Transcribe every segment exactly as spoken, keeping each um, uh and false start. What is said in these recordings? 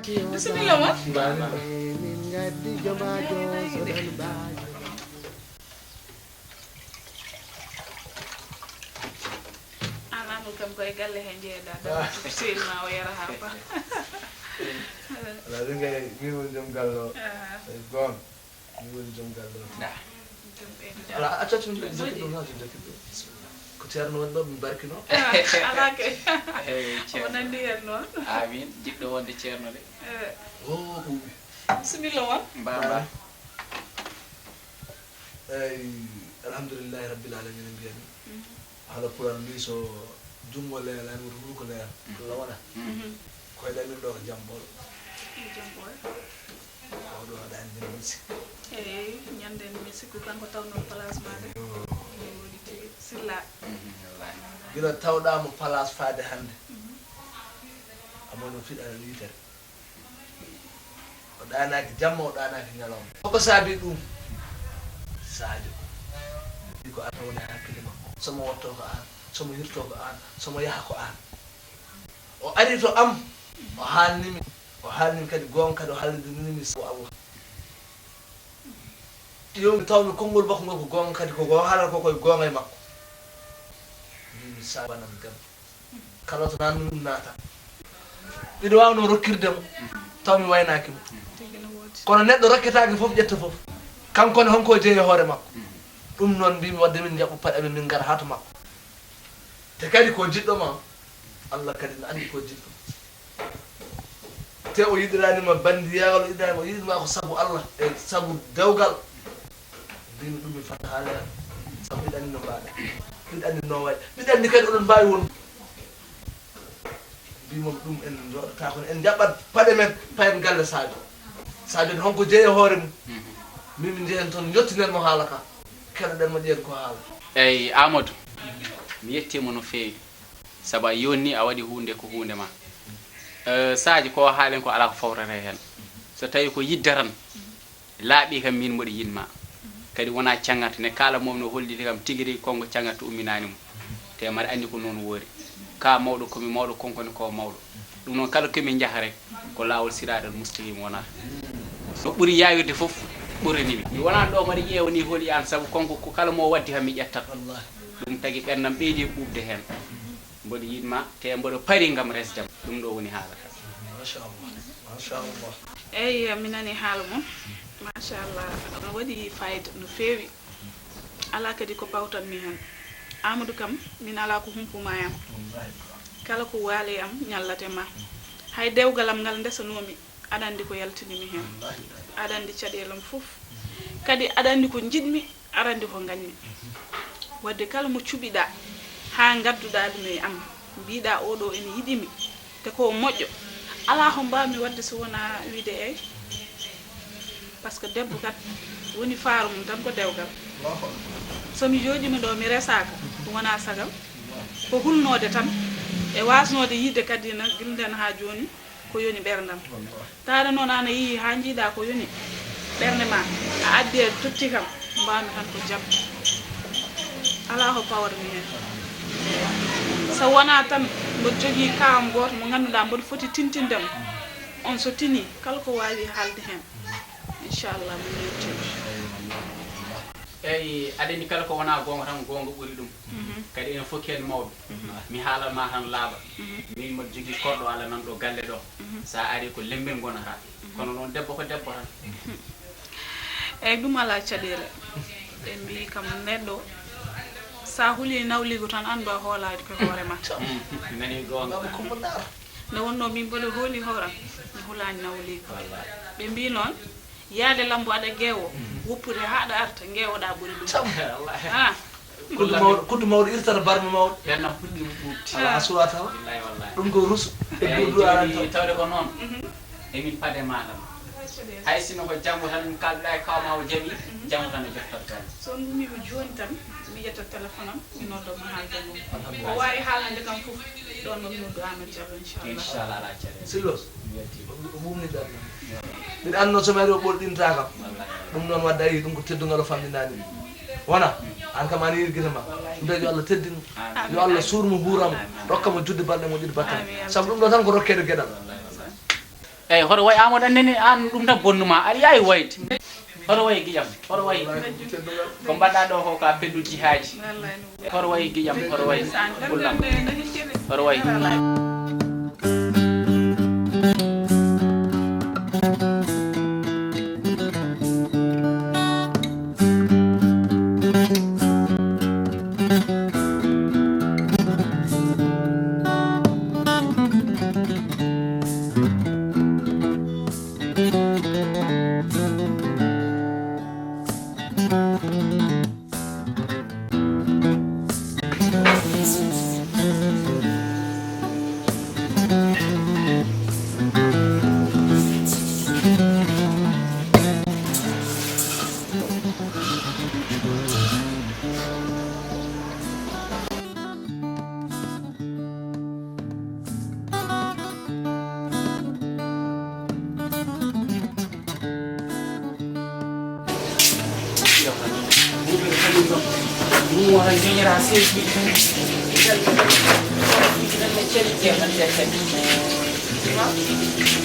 Bisimilla ma. An Amadou kam koye galle he jeeɗa, dama sel ma o yara ha pa. Ala ɗum kay, min woni joom galle o. Aha. Tawi goon, min woni joom galle o. Nah. Joom ɓeydude. Ala, acca tun, joom joom joom joom joom. Ko ceerno woni ɗo, min barkino. Ah, ala kay. Eyi, o ceerno. Nandi hen noon. Amin, jiɗɗo wonde ceerno de. Eh. O ɓuuɓi. Bisimilla won. Mbamba. Eyi, alhamdulillahi rabbil alamina mbiyami. Mhm. Haala pular mbi so junngo leela, mi ruhu ko leela. Mhm. Allah waɗa. Mhm. Koyɗe amin ɗo ko jam ɓolo. Jam ɓolo. Oɗo waɗani nden misi. Eyi, ñanden misi ko kanko tawno place ma de. Yo. Yo, woni tigi. Silla. Mhm, wallahi. Gila tawɗa mo place faade hannde. Mhm. Amono fiɗa yitere. O ɗaanaaki jamma, o ɗaanaaki ñalawma. Koko saabi ɗum? Sadio. Ɗi ko an woni e hakkille makko. Somo wotto ko an, somo hirto ko an, somo yaha ko an. O ari to am, o haalnimi, o haalnimi kadi goonga, kadi o haalnini mi sabu Allah. Ƴeewmi, tawmi konngol makko ngol ko goonga, kadi ko o haalata ko koye goonga e makko. Mbimi, "Sa wanam debbo." Kala to naatnumi ɗum naata. Miɗo waawno rokkirde mo, taw mi waynaaki mo. Kono neɗɗo rokketaake fof, ƴetta fof. Kanko ne, honko jeyi e hoore makko? Ɗum noon mbimi, wadde min njaɓɓo paɗe amen, min ngara haa to makko. Te kadi ko jiɗɗo ma, Allah kadi ne anndi ko jiɗɗo. Te o yiɗiraani ma banndiyaagal, o yiɗiraani ma, o yiɗi ma ko sabu Allah e sabu dewgal. Mbimi ɗum mi fata haaleede, sabu mbiɗa anndi no mbaaɗa. Mbiɗa anndi no wayi. Mbiɗa anndi kadi oɗon mbaawi won. Mbimi ɗum en njooɗata kono en njaɓat paɗe men, payen galle Sadio. Sadio ne honko jeyi e hoore mum. Mbimi njehen toon, njottinen mo haala ka. Keɗoɗen mo, ƴeen ko haala. Eyi, Amadou, mi yettiima no feewi. Sabu a yonni, a waɗi huunde ko huunde ma. Eh, Sadio, ko haalen ko alaa ko fawtata heen. So tawi ko yidde tan, laaɓi kam min mboɗo yiɗ ma. Kadi wonaa caŋŋata, ne kala mom no holliti kam tigi rigi konko caŋŋata umminaani mo. Te mbaɗa anndi ko noon woori. Ka mawɗo, komi mawɗo, konko ne ko mawɗo. Ɗum noon kala komin njaha rek, ko laawol siraatal mustaqim wonata. No ɓuri yaawirde fof, ɓurani mi. Mi wonaa ɗo mbaɗa ƴeewa ni holi an, sabu konko ko kala mo waddi kam mi ƴettat. Wallahi. Ɗum tagi ɓerdam ɓeydi ɓuuɓde heen. Mboɗo yiɗ ma, te mboɗo pari ngam resdam. Ɗum ɗo woni haala ka. Machallah, machallah. Eyi, mi nani haala mon. Machallah, no waɗi fayida no feewi. Alaa kadi ko pawtanmi heen. Amadou kam, min alaa ko humpuma e am. Wallahi. Kala ko waali e am, ñallate ma. Hay dewgal am ngal ndesanoomi, aɗa anndi ko yaltini mi heen. Wallahi. Aɗa anndi caɗeele am fof. Kadi aɗa anndi ko njiɗmi, aɗa anndi ko ngañmi. Wadde kala mo cuɓiɗa haa ngadduɗa ɗum e am, mbiɗa oɗo ene yiɗimi, te ko moƴƴo, alaa ko mbaawmi waɗde so wonaa wiide eey. Par ce que debbo kat woni faaro mum tan ko dewgal. So mi jooɗiima ɗo mi resaaka, ɗum wonaa sagal. Ko hulnoode tan e waasnoode yiide kadi na gila ndeen haa jooni. Ko yoni ɓerndam. Taade noon aan a yii haa njiiɗa ko yoni ɓernde ma, a addi a totti kam, mbaawmi tan ko jam. Alaa ko pawatmi heen. So wonaa tan mboɗo jogii kaam gooto mo ngannduɗaa mboɗo foti tintinde mo. On so tinii, kala ko waawi haalde heen, inchallah, min yettiima. Eyi, aɗa anndi kala ko wonaa goonga tan, goonga ɓuri ɗum. Mhm. Kadi enen fof ko en mawɓe. Mhm. Mi haalan ma tan laaɓa. Mhm. Min mboɗo jogii korɗo Allah nan ɗo galle ɗo. Mhm. So a arii ko lembel ngonata. Mhm. Kono noon debbo ko debbo tan. Mhm. Eyi, ɗum alaa caɗeele. Ɓe mbii kam neɗɗo, so a hulii nawliigu tan, anndu a hoolaaki ko hoore ma. Mhm. Nani goonga. Nde wonnoo min mboɗo hooli hooram, mi hulaani nawliigu. Wallahi. Ɓe mbii noon, yaade lambo aɗa geewo, woppude haa aɗa arta, geewoɗaa ɓuri ɗum. Cam. Wallahi. Ah. Kuddu mawɗo, kuddu mawɗo irtata barme mawɗo. Ɓen nam puɗɗiima ɓuuɓde. Alaa suwata. Billahi wallahi. Ɗum ko rusu. E eyi, duudu aran jooni tan. Tawde ko noon. Mhm. Emin paɗe ma tan. Hay sino ko janngo tan kaalduɗaa e kaaw ma o jaɓi, mhm, janngo tan o jottat toon. So on ummiima jooni tan, mi ƴetta téléphone am, mi nodda mo haalda mo. Alhamdulillah. Ko waawi haalande kam fof, ɗoon noon noddu Amadou Diallo, inchallah. Inchallah, alaa caɗeele. Sillos. Mi weltiima. O ɓuuɓni ɓernde. Mbiɗa anndi noon so mi arii o ɓolɗinta kam. Wallahi. Ɗum noon wadde a yii ɗum ko teddungal o famɗinaani. Wona? Aan kam a yiyi gite ma. Mbiɗa yo Allah teddin mo. Amin. Yo Allah suur mo, huura mo. Amin. Rokka mo juutde balɗe, moƴƴude battane. Amin. Sabu ɗum ɗo tan ko rokkeede geɗal. Wallahi, wallahi. Eyi, hoto wayi Amadou, anndene aan ɗum tan bonnuma. Aɗa yaawi wayde. Hoto wayi giƴam, hoto wayi. Ko mbaɗɗa ɗo ko ka pelluji haaji. Hoto wayi giƴam, hoto wayi pullam. Hoto wayi.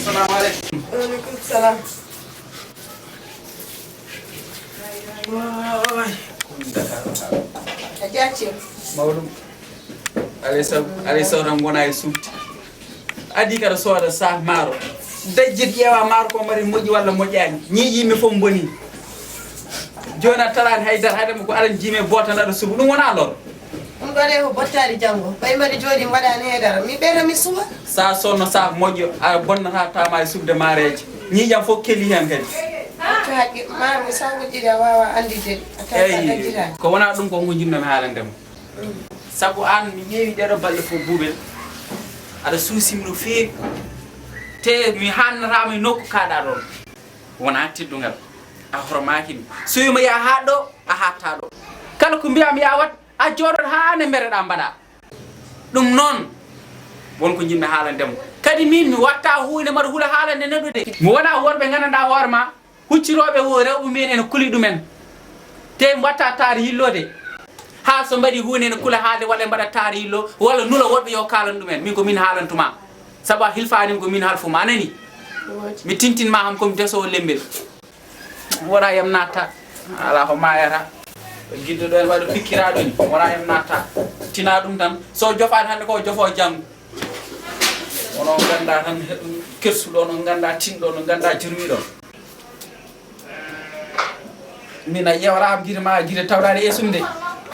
Salamu aleykum. Waaleykum salam. Waay. A jaacima. Mawɗum. Alay saw, alay saw tan ngona e suuɗde. Adi kada sooda sac maaro. Dajjit ƴeewa maaro ko mari moƴƴi walla moƴƴaani. Ñiiƴi yimɓe fof mboni. Jooni a taraani haydara, haydara ko aɗa jiimi e boota aɗa suuɓa. Ɗum wona lor. Ɗum ɗo de ko bottaari janngo. Ɓay mbaɗi jooɗi mbaɗaani haydara. Mi ɓeyta mi suuɓa. Sa sonno sa moƴƴo, a bonnata tama e suuɓde maareeje. Ñiiƴam fof keli heen kadi. Hokku haqqe, maa mi sago jiɗa wawa anditde. A tawa ka Eyi, dajjitaani. Ko wona ɗum ko ko jinnoomi haalande mo. Sabu aan mi ƴeewi ɗeɗo balɗe fof Buubel. Aɗa suusimi no feewi. Te mi haannataama e nokku kaaɗa ɗoon. Wona teddungal. A hormaaki mi. So wiima yaa haaɗ ɗo, a haaɗta ɗo. Kala ko mbiyaa mi yaa waɗ, a jooɗoɗo haa ne mbereɗaa mbaɗaa. Ɗum noon, won ko njiɗmi haalande mo. Kadi miin mi watta huunde mbaɗa hula haalande neɗɗo de. Mi wona worɓe nganndanɗaa hoore ma, huccirooɓe wo rewɓe mum en ene kuli ɗumen. Te mi watta taar yilloode. Haa so mbaɗi huunde ene kula haalde walla mbaɗa taar yillo, walla nula woɗɓe yo kaalan ɗumen. Min ko min haalantuma. Sabu a hilfaani mi ko min halfuma. A nani? Mi tintinma kam ko mi desowo lembel. Wona yam natta. Ala ko mayata. Giddo ɗo en waɗa pikkiraɗo ni. Wona yam natta. Tina ɗum tan. So jofaani hannde ko jofo janngo. Ono ganda tan kersuɗo, ono ganda tinɗo, ono ganda jurmiɗo. Min a ƴewata am gite ma, gite tawɗaɗe yeesum de.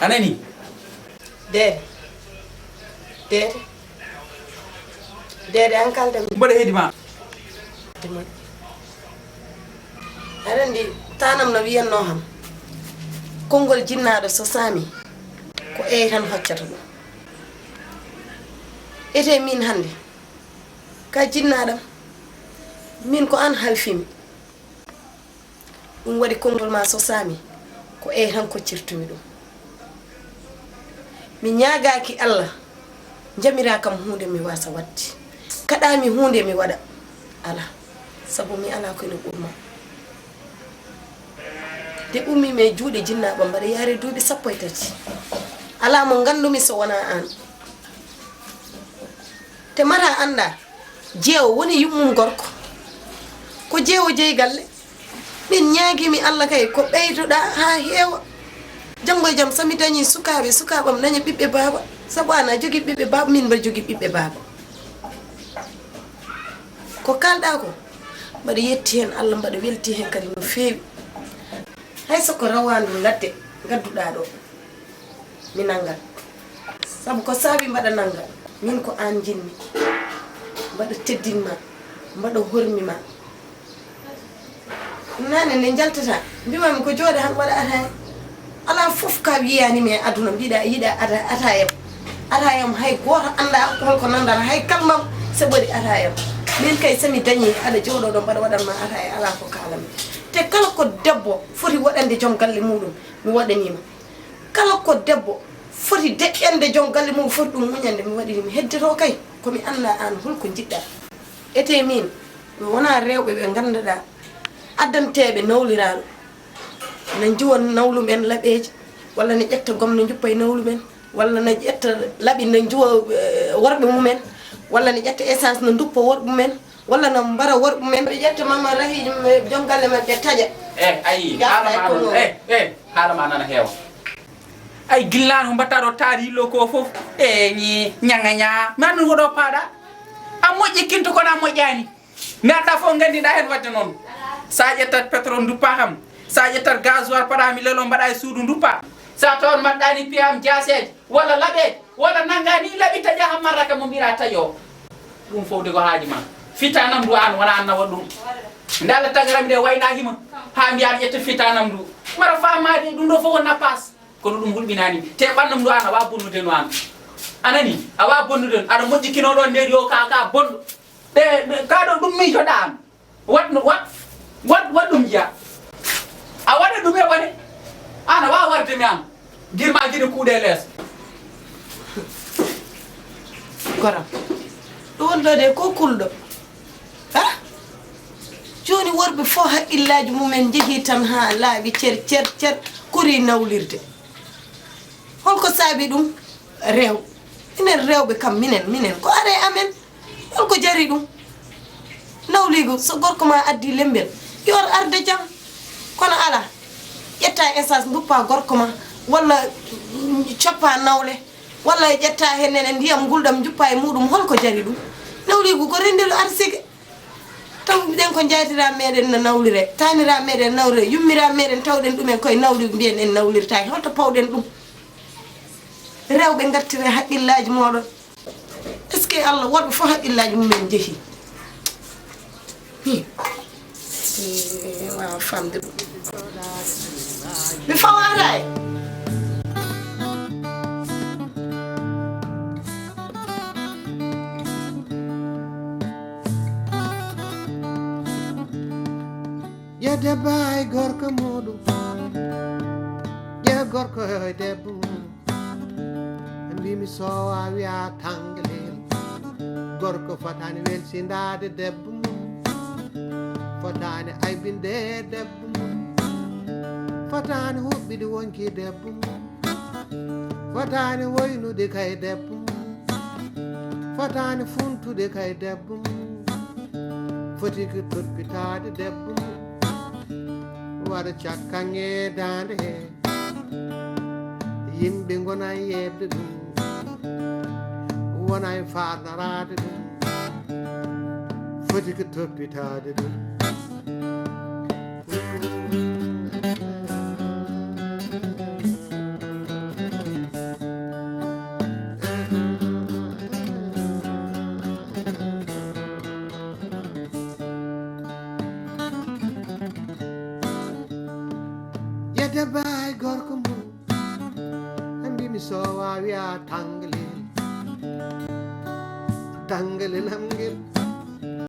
A nani? Deede. Deede. Deede an kalda mi. Mboɗo heedi ma. Aɗa anndi, tanam no wiyatnoo kam, konngol jinnaaɗo so saami, ko eey tan hoccata ɗum. Etee miin hannde, ka jinnaaɗam, miin ko aan halfimi. Ɗum waɗi konngol ma so saami, ko eey tan koccirtumi ɗum. Mi ñaagaaki Allah, njamiraa kam huunde mi waasa waɗde. Kaɗaa mi huunde mi waɗa, alaa, sabu mi alaa ko ina ɓurma. Nde ummiimi e juuɗe jinnaaɓe mbaɗa yaare duuɓi sappo e tati. Alaa mo nganndumi so wonaa aan. Te mata annda, jeewo woni yummum gorko. Ko jeewo jeyi galle. Min ñaagimi Allah kay ko ɓeydoɗaa haa heewa. Janngo e jam so mi dañii sukaaɓe, sukaaɓe am daña ɓiɓɓe baaba. Sabu aan a jogii ɓiɓɓe baaba, min mbaɗa jogii ɓiɓɓe baaba. Ko kaalɗaa ko, mbaɗa yetti heen Allah, mbaɗa welti heen kadi no feewi. Hay so ko rawaandu ladde ngadduɗaa ɗo, mi nanngat. Sabu ko saabi mbaɗa nannga, min ko aan njiɗmi. Mbaɗa teddin ma, mbaɗa hormi ma. Naane nde njaltata, mbimami ko jooɗa han waɗa ataya. Alaa fof ka wiyaani mi e aduna, mbiɗa yiɗa ata-, atayam. Atayam hay gooto annda holko nanndata, hay kalmam so ɓuri atayam. Min kay so mi dañii aɗa jooɗoo ɗo mbaɗa waɗan ma ataya, alaa ko kaalanmi. Te kala ko debbo foti waɗande joom galle muuɗum, mi waɗanii ma. Kala ko debbo foti deƴƴande joom galle mum, foti ɗum muñande, mi waɗiri mi. Heddotoo kay, ko mi annda aan holko njiɗɗaa. Etee miin, mi wonaa rewɓe ɓe ngannduɗaa addanteeɓe nawliraaɗo, na njuwa nawlu men laɓeeji, walla na ƴetta gom na njuppa e nawlu men, walla na ƴetta laɓi na njuwa, eh, worɓe mumen, walla na ƴetta essence na nduppa worɓe mumen, Walla no mbara worɓe men, ɓe ƴetta mamma rahiiji joom galle men, ɓe taƴa. Eh, ayi, haala ma noon, eh, eh, haala ma nana heewa. Ay, gillano mbatta ɗo taari yillo ko fof. E ñi, ñaŋa ña. Mi anndu ko ɗo paaɗa. A moƴƴi kinto kono a moƴƴani. Mi annda fof nganndiɗa heen waɗde noon. Sa ƴettat pétrole duppa kam. Sa ƴettat gasoil paɗa mi lelo mbaɗa e suudu duppa. Sa tawon mbaɗɗani piyam jaaseeje walla laɓeeje walla nannga ni laɓi taƴa ham marraka mo mbiɗa taƴo. Ɗum fof de ko haaji ma. Fitanam ndu an wona an nawa ɗum. Nde Allah tagaram nde wayna hima. Ha mbiya aɗa ƴetta fitanam ndu. Mara famaade ɗum ɗo fof ko nappas. Kono ɗum hulɓinani. Te ɓannam ndu an a wa bonnude no an. A nani? A wa bonnude no. Aɗa moƴƴi kino ɗon nder yo ka, ka bonɗo. Ɗe, ɗe, ka ɗo ɗum miijoɗa an. Wat no, wat, wat, wat ɗum jiya. A waɗa ɗum e ɓone. An a wa warde mi an. Girma gide kuuɗe lees. Goram. Ɗum woni ɗo de ko kulɗo. Ha? Jooni worɓe fof haqqillaaji mumen njehii tan haa laaɓi cer, cer, cer, kori nawlirde. Holko saabi ɗum? Rew. Minen rewɓe kam, minen, minen, ko are amen. Holko jari ɗum? Nawliigu, so gorko ma addi lembel, yo ar arde jam. Kono ala, ƴetta essence, nduppa gorko ma, walla, mm, coppa nawle, walla ƴetta heen nene ndiyam ngulɗam, njuppa e muɗum. Holko jari ɗum? Nawliigu ko renndelu arsike. Taw mbiɗen ko jaytira meɗen no nawlire, tanira meɗen nawlire, yummira meɗen tawɗen ɗumen koye nawli, mbiyen en nawlirtaaki. Holto pawɗen ɗum? Rewɓe ngartire haqqillaaji mooɗon. Est-ce que Allah, worɓe fof haqqillaaji mumen njehi? Hmm. Eh, waawa famde ɗum. Mi fawaata e. Yo debbo e gorko muɗum. Yo gorko e debbo mum. Mbimi sowa wiya tangalel. Gorko fotani welsindaade debbo mum. Fotani aybinde debbo mum. Fotani huɓɓide wonki debbo mum. Fotani woynude kay debbo mum. Fotani funtude kay debbo mum. Foti ko toppitaade debbo mum. Waɗa cakkanŋe daande he. Yimɓe ngona yeɓde ɗum. Wona e farnaraade ɗum. Foti ko toppitaade ɗum. Yo debbo e gorko mum. Mbimi sowa wiya tangalel. Tangalel am ngel.